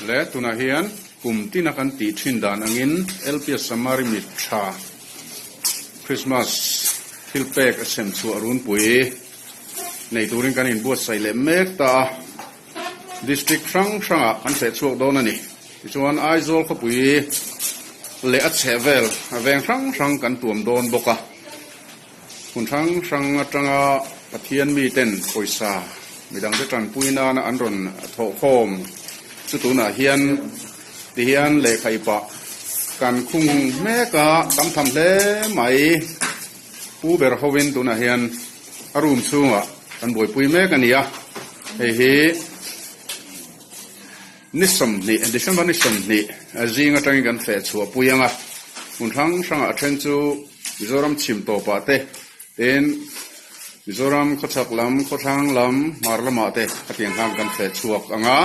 Le tunah hian kum tina kan tih thin dan angin LPS Samari mit tha Christmas thil pek a sem chhuah runpui nei turin kan inbuatsaih leh mek ta a, District hrang hrangah kan feh chhuak dawn a ni. Tichuan Aizawl khawpui leh a chhehvel a veng hrang hrang kan tuam dawn bawk a. Hmun hrang hrang atanga Pathian miten pawisa midangte tanpui nana an rawn thawhkhawm chu tunah hian tihian lehkha ipah kan khung mek a, tam tham hle mai. Pu ber hovin tunah hian a room chhungah kan buaipui mek a ni a, hei hi Ni 20, December ni 20 zing atangin kan feh chhuah pui ang a, hmun hrang hrangah a then chu Mizoram chhim tawpah te, tin Mizoram khawchhak lam, khawthlang lam, hmar lamah te khatiang khan kan feh chhuak ang a.